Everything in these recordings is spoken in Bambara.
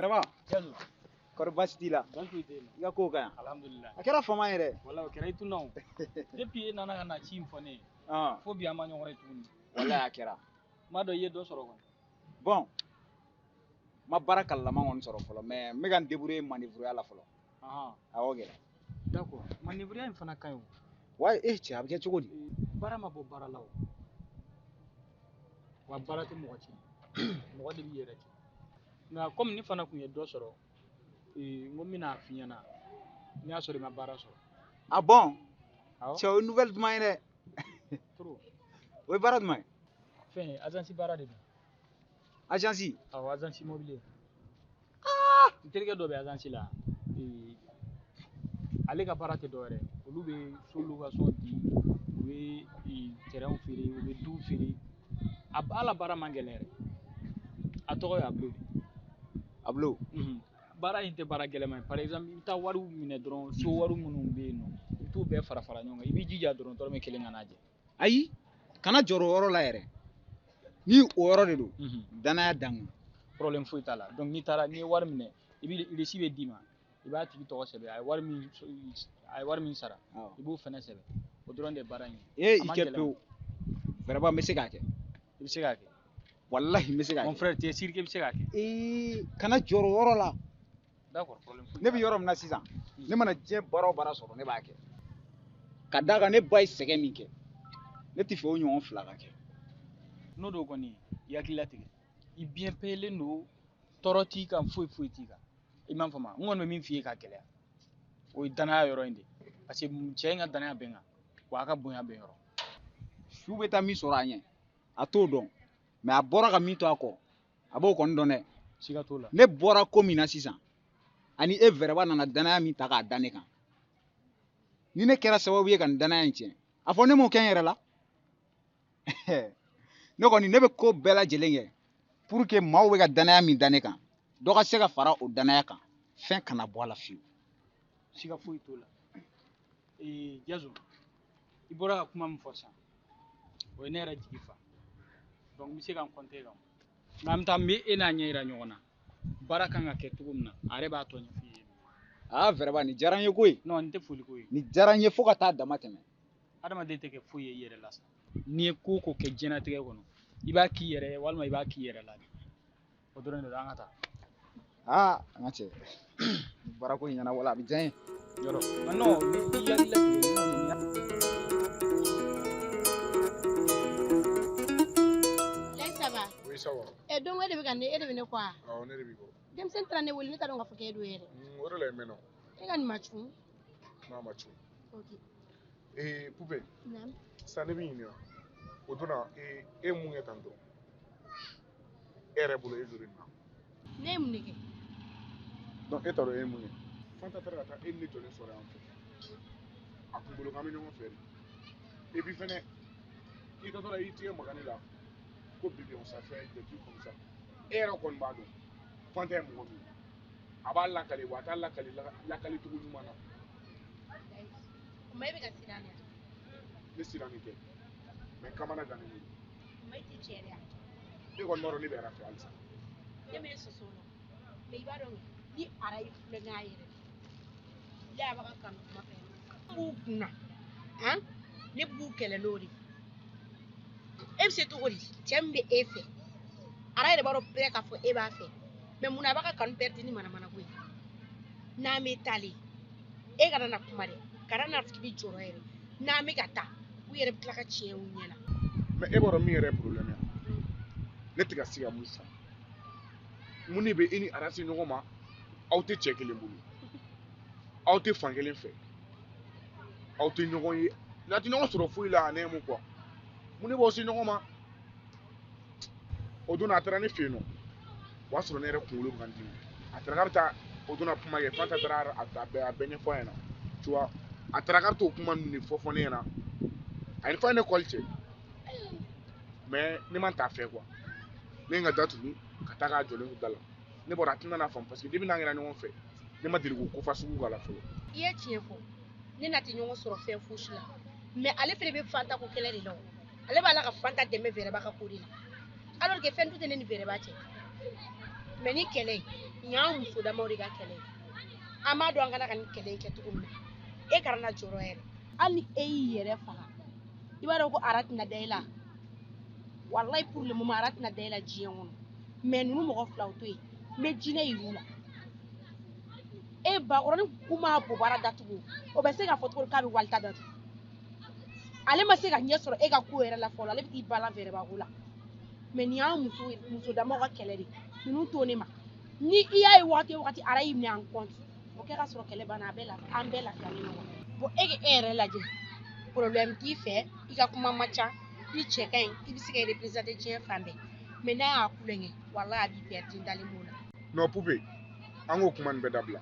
Vraiment. Kɔri baasi t'i la? Baasi foyi tɛ yen. I ka kow ka ɲi? Alhamdulilayi. A kɛra fama ye dɛ. Walayi o kɛra i tunna o. Depuis e nana ka na ci in fɔ ne ye. Fo bi an ma ɲɔgɔn ye tuguni. Walayi a kɛra. N m'a dɔn i ye dɔ sɔrɔ kɔni. Bon, n ma baara kalalama kɔni sɔrɔ fɔlɔ, mais n bɛ ka n débrouiller manœuvre la fɔlɔ. Awɔ kɛ. D'accord, manœuvre in fana ka ɲi o. Wa e cɛ a bɛ kɛ cogo di? Baara ma bɔ baara la o. Wa baara tɛ mɔgɔ tiɲɛ. Mɔgɔ de b'i yɛrɛ tiɲɛ. Nka komi ne fana tun ye dɔ sɔrɔ, n ko n bɛna f'i ɲɛna n'i y'a sɔrɔ i ma baara sɔrɔ. Ah bon? Awɔ. Cɛ o ye nouvelle duman ye dɛ. Trop. O ye baara jumɛn ye? Fɛn agence baara de don. Agence? Awɔ, agence immobilier. N terikɛ dɔ bɛ agence la. Ale ka baara tɛ dɔwɛrɛ ye. Olu bɛ so location di, u bɛ terrain feere, u bɛ du feere. A ala baara man gɛlɛn yɛrɛ. A tɔgɔ ye Ablo de. Ablo? Baara in tɛ baara gɛlɛman ye. Par exemple, i bɛ taa wariw minɛ dɔrɔn, so wari minnu bɛ yen nɔ, i bɛ t'u bɛɛ fara fara ɲɔgɔn kan. I b'i jija dɔrɔn dɔrɔmɛ kelen kana jɛ. Ayi, kana jɔrɔ o yɔrɔ la yɛrɛ. Ni o yɔrɔ de don, danaya dan kan. Problème foyi t'a la. Donc n'i taara, n'i ye wari minɛ, i bɛ reçu bɛ d'i ma. I b'a tigi tɔgɔ sɛbɛn, a ye wari min sara, i b'o fɛnɛ sɛbɛn. O dɔrɔn de ye baara in ye. Ee, A i man kɛ gɛlɛn. pewu. Vraiment, n bɛ se k'a kɛ. I bɛ se k'a kɛ. Walahi, n bɛ se k'a Mon kɛ. frère, tu es sûr que i bɛ se k'a kɛ? Ee, kana jɔrɔ o yɔrɔ la. D'accord, problème foyi Ne t'a bɛ la. yɔrɔ min na sisan, ne mana diɲɛ baara o baara sɔrɔ, ne b'a kɛ. Ka d'a kan ne ba ye sɛgɛn min kɛ, ne tɛ fɛ o ɲɔgɔn fila ka kɛ. N'o don kɔni, i hakili latigɛ. I bien payelen don, tɔɔrɔ t'i kan, foyi foyi t'i kan. I m'a faamu? N kɔni bɛ min f'i ye k'a gɛlɛya, o ye danaya yɔrɔ in de ye. Parce que cɛ in ka danaya bɛ n kan, wa a ka bonya bɛ n yɔrɔ. Su bɛ taa min sɔrɔ a ɲɛ, a t'o dɔn. Mais a bɔra ka min to a kɔ, a b'o kɔni dɔn dɛ. Siga t'o la. Ne bɔra ko min na sisan, ani e Vɛrɛba nana danaya min ta k'a da ne kan. Ni ne kɛra sababu ye ka nin danaya in tiɲɛ, a fɔ ne m'o kɛ n yɛrɛ la. Ne kɔni, ne bɛ ko bɛɛ lajɛlen kɛ pour que maaw bɛ ka danaya min da ne kan, dɔ ka se ka fara o danaya kan, fɛn kana bɔ a la fiyewu. Siga foyi t'o la. Jazo, i bɔra ka kuma min fɔ sisan, o ye ne yɛrɛ jigi fa. Donc n bɛ se ka n compter kan. Nka an bɛ taa, n bɛ e n'a ɲɛ yira ɲɔgɔn na. Baara kan ka kɛ cogo min na, a yɛrɛ b'a tɔ ɲɛf'i ye. Aa, Vɛrɛba, nin diyara n ye koyi. Non, nin tɛ foli ko ye. Nin diyara n ye fo ka taa dama tɛmɛ. Adamaden tɛ kɛ foyi ye i yɛrɛ la sa. N'i ye ko o ko kɛ diɲɛlatigɛ kɔnɔ, i b'a k'i yɛrɛ ye walima i b'a k'i yɛrɛ la de. O dɔrɔn de don, an ka taa. Aa, an ka cɛ. Baara ko in ɲɛnabɔ la, a bɛ diya n ye. Yɔrɔ. Non, ni i hakili latigɛ, ni kɔni Layi, ça va? Oui, ça va. Eh, donc e de bɛ ka ne, e de bɛ ne kɔ wa? Awɔ, ne de b'i kɔ. Denmisɛnnin taara ne wele, ne t'a dɔn k'a fɔ k'e don yɛrɛ. O de la i mɛnna. E ka nin ma cun. N'a ma cun. Ok. Ee, Pupe. Naamu. Sisan ne b'i ɲininka. O donna, ee, e ye mun kɛ tan tɔ? E yɛrɛ bolo e joli nin na? Ne ye mun de kɛ? Donc e t'a dɔn e ye mun kɛ? Fanta taara ka taa e ni ne jɔlen sɔrɔ yan fɛ. A kun bolo k'an bɛ ɲɔgɔn fɛ de. Et puis fɛnɛ, i taatɔ la i tigɛ maga ne la. Ko bébé, on s'appelle des trucs comme ça. E yɛrɛ kɔni b'a dɔn. Fanta ye mɔgɔ min ye. A b'a lakale wa a t'a lakale lakale cogo ɲuman na. Kuma e bɛ ka siran ne wa? Ne sirannen tɛ. Mais kamana gannen don. Kuma e tɛ cɛ de ya? E kɔni b'a dɔn ne bɛ ara fɛ halisa. Ne bɛ soso la. Mais i b'a dɔn ni ara ye tulonkɛ a yɛrɛ la. Bilahi a b'a ka kanu kuma fɛ. N b'u kunna. Han? Ne b'u kɛlɛ n'o de ye. E bɛ se cogo di? Cɛ min bɛ e fɛ. Ara yɛrɛ b'a dɔn bɛɛ k'a fɔ e b'a fɛ. Mais munna a b'a ka kanu pɛrɛdi ni manamana ko ye? N'an bɛ taalen, e kana na kuma dɛ. Kana na k'i bɛ jɔrɔ yɛrɛ. N'an bɛ ka taa, u yɛrɛ bɛ tila ka tiɲɛ u ɲɛna. Mais e b'a dɔn min yɛrɛ ye problème ye. Ne tɛ ka se ka mun faamu. Mun de bɛ e ni Ara se ɲɔgɔn ma? Aw tɛ cɛ kelen bolo. Aw tɛ fan kelen fɛ. Aw tɛ ɲɔgɔn ye. N'a tɛ ɲɔgɔn sɔrɔ foyi la a nɛmu quoi. Mun de b'aw se ɲɔgɔn ma? O don a taara ne fɛ yen nɔ. O y'a sɔrɔ ne yɛrɛ kunkolo bɛ ka n dimi. A taara k'a bɛ taa o donna kuma kɛ, Fanta taara a bɛɛ ɲɛfɔ a ɲɛna. Tu vois, a taara k'a bɛ t'o kuma ninnu de fɔ fɔ ne ɲɛna. A ye fa ye ne kɔli cɛ. Mais ne man t'a fɛ quoi. Ne ye n ka da tugu ka taa k'a jɔlen to da la. Ne bɔra a tɛna n'a faamu parce que depuis n'an kɛra ɲɔgɔn fɛ, ne ma deli k'o ko fasugu k'a la fɔlɔ. I ye tiɲɛ fɔ. Ne n'a tɛ ɲɔgɔn sɔrɔ fɛn fosi la. Mais ale fɛnɛ bɛ Fanta ko kɛlɛ de la o. Ale b'a la ka Fanta dɛmɛ Vɛrɛba ka ko de la. Alors que fɛn dun tɛ ne ni Vɛrɛba cɛ. Mais ni kɛlɛ in, nin y'an muso damaw de ka kɛlɛ ye. An b'a dɔn an kana ka nin kɛlɛ in kɛ cogo min na. E kana na jɔrɔ yɛrɛ. Hali ni e y'i yɛrɛ faga, i b'a dɔn ko ara tɛna da i la. Walayi, pour le moment ara tɛna da i la diɲɛ kɔnɔ. Mais ninnu mɔgɔ filaw to yen, n bɛ jinɛ yir'u la. E bakɔrɔni kun m'a bobara datugu, o bɛ se k'a fɔ cogo di k'a bɛ walita datugu? Ale ma se ka ɲɛ sɔrɔ e ka ko yɛrɛ la fɔlɔ, ale bɛ t'i balan fɛrɛbako la. Mais nin y'an muso damaw ka kɛlɛ de ye. Ninnu to ne ma. Ni i y'a ye wagati o wagati ara y'i minɛ en compte, o kɛ ka sɔrɔ kɛlɛ banna, a bɛɛ la an bɛɛ lafiyalen don. Bon, e k'e yɛrɛ lajɛ, problème t'i fɛ, i ka kuma man ca, i cɛ ka ɲi, i bɛ se ka représenter diɲɛ fan bɛɛ. Mais n'a y'a kulonkɛ, walayi a b'i perdre, n dalen b'o la. Non Poupée, an k'o kuma nin bɛɛ dabila.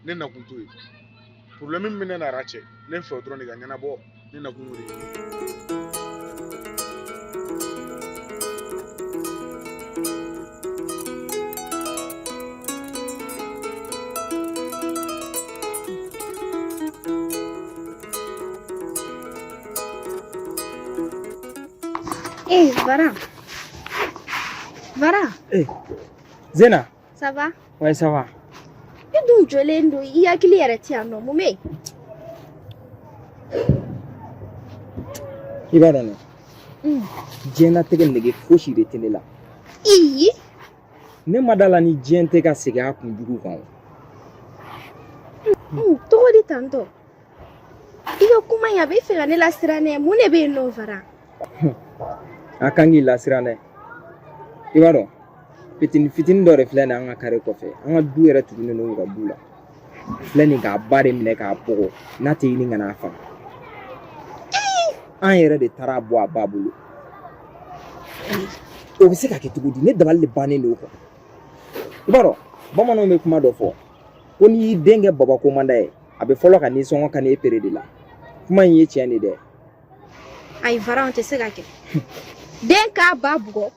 Ne nakun t'o ye. Problème min bɛ ne n'a cɛ, ne fɛ o dɔrɔn de ka ɲɛnabɔ. Ne nakun y'o de ye. Eh, Vara. Vara. Eh, Zena. Ça va? Ouais, ça va. E dun jɔlen don, i hakili yɛrɛ ti yan nɔ, mun bɛ yen? I b'a dɔn dɛ. Diɲɛlatigɛ nege fosi de tɛ ne la. Iyi. Ne ma da la ni diɲɛ tɛ ka segin a kun jugu kan o. Cogo di tantɔ? I ka kuma in a bɛ fɛ ka ne lasiran dɛ, mun de bɛ yen nɔ Vara? A kan k'i lasiran dɛ. I b'a dɔn, fitini fitini dɔ de filɛ nin ye an ka kare kɔfɛ. An ka du yɛrɛ tugunnen don u ka du la. Filɛ nin k'a ba de minɛ k'a bugɔ n'a tɛ ɲini ka n'a faga. An yɛrɛ de taara bɔ a ba bolo. O bɛ se ka kɛ cogo di? Ne dabali de bannen don quoi. I b'a dɔn, bamananw bɛ kuma dɔ fɔ ko n'i y'i den kɛ babako manda ye, a bɛ fɔlɔ ka nisɔngɔ ka n'e pere de la. Kuma in ye tiɲɛ de dɛ. Ayi Vara, o tɛ se ka kɛ. Den k'a ba bugɔ.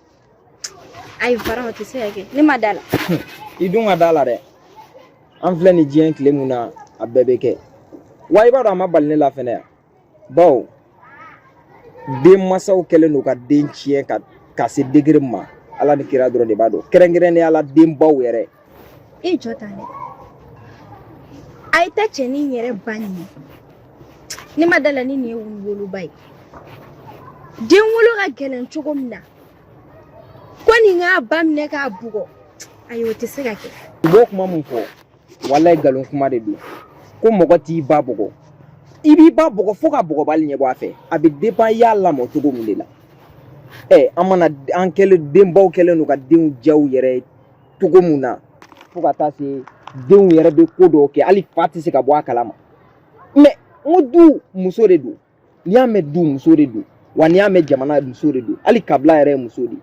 Ayi Vara, o tɛ se ka kɛ. Ne ma da la. I dun ka da la dɛ. An filɛ nin diɲɛ tile mun na, a bɛɛ bɛ kɛ. Wa i b'a dɔn, a ma bali ne la fɛnɛ yan. Bawo denmansaw kɛlen don ka den tiɲɛ ka se degré min ma, Ala ni kira dɔrɔn de b'a dɔn, kɛrɛnkɛrɛnnenya la denbaw yɛrɛ. E jɔ tan dɛ. A ye taa cɛnin yɛrɛ ba ɲini. Ne ma da la ni nin ye woloba ye. Den wolo ka gɛlɛn cogo min na, ko nin k'a ba minɛ k'a bugɔ, ayi o tɛ se ka kɛ. U b'o kuma mun fɔ, walayi nkalon kuma de don. Ko mɔgɔ t'i ba bugɔ, i b'i ba bugɔ fo ka bugɔbali ɲɛbɔ a fɛ. A bɛ dépend i y'a lamɔ cogo mun de la. Ɛ, an mana an kɛlen, denbaw kɛlen don ka denw diya u yɛrɛ ye cogo mun na, fo ka taa se denw yɛrɛ bɛ ko dɔw kɛ, hali fa tɛ se ka bɔ a kalama. Mais n ko du muso de don. N'i y'a mɛn du muso de don, wa n'i y'a mɛn jamana muso de don, hali kabila yɛrɛ ye muso de ye.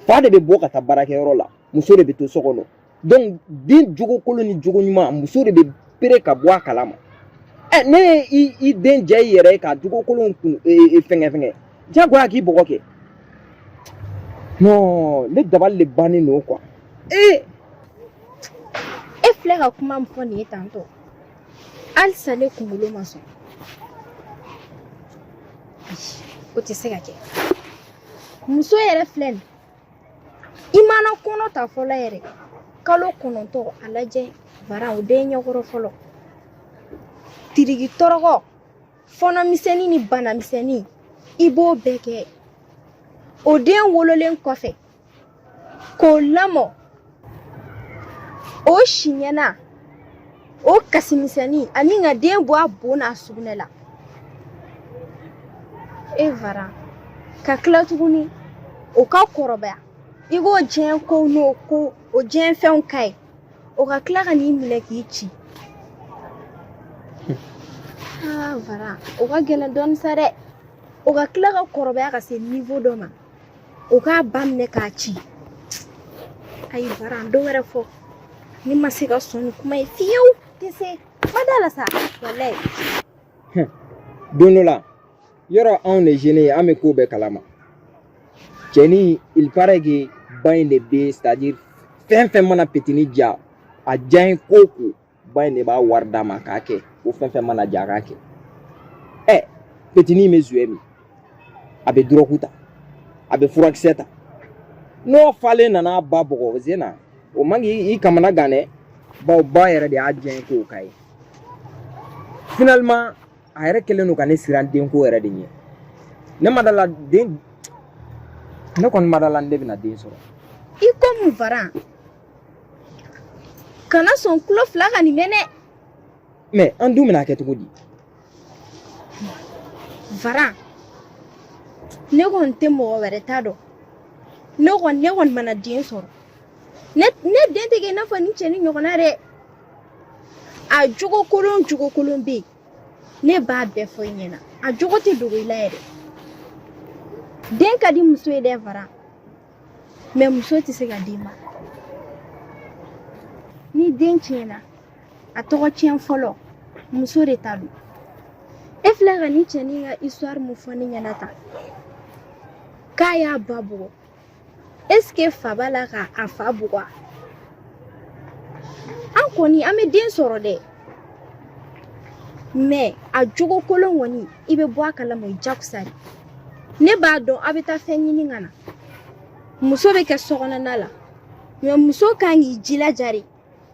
Fa de bɛ bɔ ka taa baarakɛyɔrɔ la, muso de bɛ to so kɔnɔ. Donc den jogo kolon ni jogo ɲuman, muso de bɛ pere ka bɔ a kalama. Ɛ, ne ye i den jɛ i yɛrɛ ye ka jogo kolon kun fɛngɛ fɛngɛ, diyagoya k'i bɔgɔ kɛ. Non, ne dabali de bannen don quoi. Ee. E filɛ ka kuma min fɔ nin ye tantɔ, halisa ne kunkolo ma sɔn. Ayi, o tɛ se ka kɛ. Muso yɛrɛ filɛ nin, i mana kɔnɔ ta fɔlɔ yɛrɛ, kalo 9, a lajɛ Vara, o den ɲɛkɔrɔ fɔlɔ. Tiriki tɔrɔkɔ, fɔnɔ misɛnnin ni bana misɛnnin, i b'o bɛɛ kɛ. O den wololen kɔfɛ, k'o lamɔ, o siɲɛna, o kasimisɛnnin ani ka den bɔ a bo n'a sugunɛ la. E Vara, ka tila tuguni o ka kɔrɔbaya, i k'o diɲɛ kow n'o ko o diɲɛ fɛnw ka ye, o ka tila ka n'i minɛ k'i ci. Aa Vara, o ka gɛlɛn dɔɔni sa dɛ. O ka tila ka kɔrɔbaya ka se niveau dɔ ma, o k'a ba minɛ k'a ci. Ayi Vara, dɔ wɛrɛ fɔ. Ne ma se ka sɔn nin kuma ye fiyewu, tɛ se. Ma da la sa, walayi. Don dɔ la, yɔrɔ anw de jeune ye, an bɛ ko bɛɛ kalama. Cɛnin, il paraît que ba in de bɛ, c'est à dire fɛn fɛn mana petini ja, a diya ye ko o ko, ba in de b'a wari d'a ma k'a kɛ. Ko fɛn fɛn mana ja, a k'a kɛ. Ɛ, petini bɛ joint min, a bɛ drogue ta, a bɛ furakisɛ ta. N'o falen nana a ba bugɔ Zena, o man k'i kamana gan dɛ, bawo ba yɛrɛ de y'a diya k'o k'a ye. Finalement a yɛrɛ kɛlen don ka ne siran denko yɛrɛ de ɲɛ. Ne ma da la den, ne kɔni ma da la ne bɛna den sɔrɔ. I ko mun Varan? Kana sɔn tulo fila ka nin mɛn dɛ. Mais an dun bɛna kɛ cogo di? Varan, ne kɔni tɛ mɔgɔ wɛrɛ ta dɔn. Ne kɔni mana den sɔrɔ, ne den tɛ kɛ i n'a fɔ nin cɛnin ɲɔgɔnna dɛ. A jogo kolon, jogo kolon bɛ yen, ne b'a bɛɛ fɔ i ɲɛna. A jogo tɛ dogo i la yɛrɛ. Den ka di muso ye dɛ Varan, mais muso tɛ se ka den mara. Ni den tiɲɛna, a tɔgɔ tiɲɛ fɔlɔ, muso de ta don. E filɛ ka nin cɛnin ka histoire mun fɔ ne ɲɛna tan, k'a y'a ba bugɔ, est ce que fa b'a la ka a fa bugɔ? An kɔni an bɛ den sɔrɔ dɛ, mais a jogo kolon kɔni, i bɛ bɔ a kalama, o ye jagosa de. Ne b'a dɔn a bɛ taa fɛn ɲini ka na, muso bɛ kɛ sokɔnɔna la, mais muso kan k'i jilaja de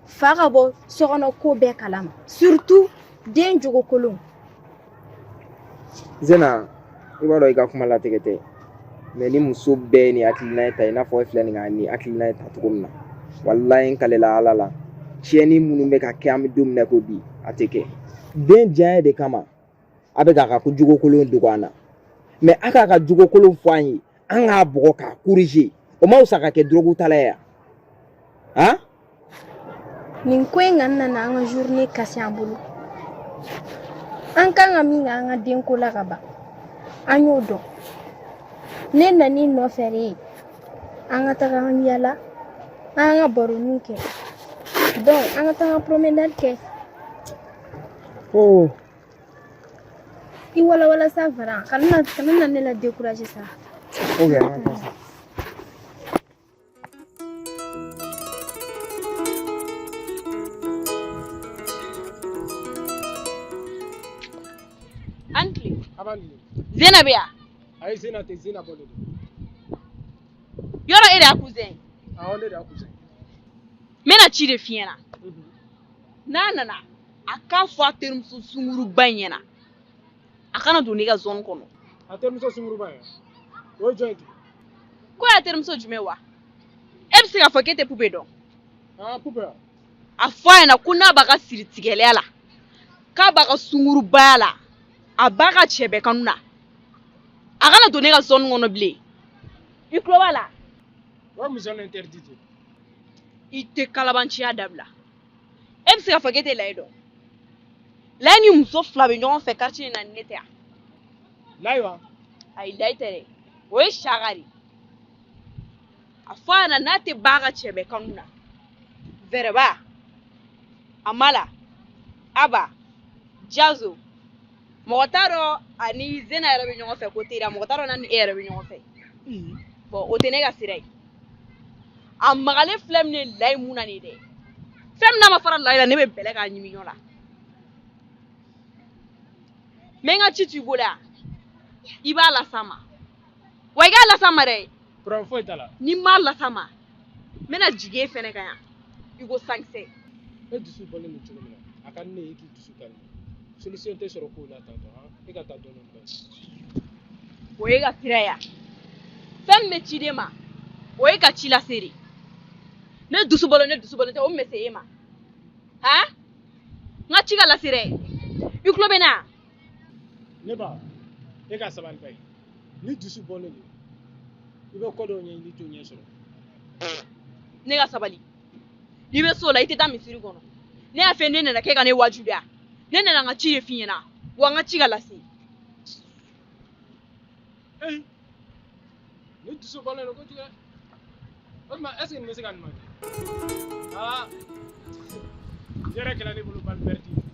fa ka bɔ sokɔnɔ ko bɛɛ kalama, surtout den jogo kolon. Zena, i b'a dɔn i ka kuma latigɛ tɛ, mais ni muso bɛɛ ye nin hakilina ta, i n'a fɔ e filɛ nin ka nin hakilina ta cogo min na, walayi n kalela Ala la, tiɲɛni minnu bɛ ka kɛ an bɛ don min na ko bi, a tɛ kɛ. Den diyaɲɛ de kama a bɛ k'a ka jogo kolon dogo an na, mais a k'a ka jogo kolon fɔ an ye, an k'a bugɔ k'a corriger, o ma fisa ka kɛ drogue tala ye wa? Han. Nin ko in ka nana an ka journée kasi an bolo. An kan ka min kɛ an ka denko la ka ban, an y'o dɔn. Ne nan'i nɔfɛ de, an ka taga an yala, an ka baroniw kɛ, donc an ka taga promenade kɛ. Oh. I walawala sa Varan, kana na ne la décourager sa. Ok, an ka taa sa. An tile. A b'a nin. Zena bɛ yan? Ayi, Zena tɛ, Zena bɔlen don. Yɔrɔ e de y'a cousin ye? Awɔ, ne de y'a cousin. N bɛna ci de f'i ɲɛna. N'a nana, a k'a fɔ a terimuso sunguruba in ɲɛna, a kana don ne ka zone kɔnɔ. A terimuso sunguruba ye, o ye jɔn ye tugun? Ko y'a terimuso jumɛn wa? E bɛ se k'a fɔ k'e tɛ Pupe dɔn? Ah, Pupe wa? A fɔ a ɲɛna ko n'a b'a ka siritigɛlɛya la, k'a b'a ka sungurubaya la, a b'a ka cɛbɛ kanu na, a kana don ne ka zone kɔnɔ bilen. I tulo b'a la? O ye mun zone interdite ye? I tɛ kalabanciya dabila. E bɛ se k'a fɔ k'e tɛ Layi dɔn? Layi ni muso fila bɛ ɲɔgɔn fɛ quartier in na ni ne tɛ yan. Layi wa? Ayi, Layi tɛ dɛ, o ye Saka de. A fɔ a ɲɛna, n'a tɛ ba ka cɛbɛ kanu na, Vɛrɛba, Amala, Aba, Jazo, mɔgɔ t'a dɔn ani Zena yɛrɛ bɛ ɲɔgɔn fɛ ko teriya, mɔgɔ t'a dɔn n'a ni e yɛrɛ bɛ ɲɔgɔn fɛ. Bon, o tɛ ne ka sira ye. A magalen filɛ min ye Layi mun na nin ye dɛ, fɛn min n'a ma fara Layi la, ne bɛ bɛlɛ k'a ɲimi ɲɔ la. N bɛ n ka ci to i bolo yan, i b'a las'a ma wa, i k'a las'a ma dɛ. Problème foyi t'a la. N'i m'a las'a ma, n bɛna jigin e fɛnɛ kan yan i ko sankisɛ. E dusu bɔlen don cogo min na, a ka di ne ye i k'i dusu calmer. Solution tɛ sɔrɔ kow la tantɔ han, e ka taa dɔɔnin dɔɔnin. O ye ka sira ya. Fɛn min bɛ ciden ma, o ye ka ci lase de. Ne dusu bɔlen, ne dusu bɔlen tɛ, o min bɛ se e ma han, n ka ci ka lase dɛ. I tulo bɛ n na? Ne ba, e ka sabali ba ye. Ni dusu bɔlen don, i bɛ ko dɔw ɲɛɲini, t'o ɲɛ sɔrɔ. Ne ka sabali? N'i bɛ so la, i tɛ taa misiri kɔnɔ. Ne y'a fɛ, ne nana k'e ka ne wajibiya. Ne nana n ka ci de f'i ɲɛna wa, n ka ci ka lase. Eyi, ni dusu bɔlen don kojugu dɛ. O tuma, est ce que nin bɛ se ka nin ma kɛ? Aa, ne yɛrɛ kɛra ne bolo balle perdue.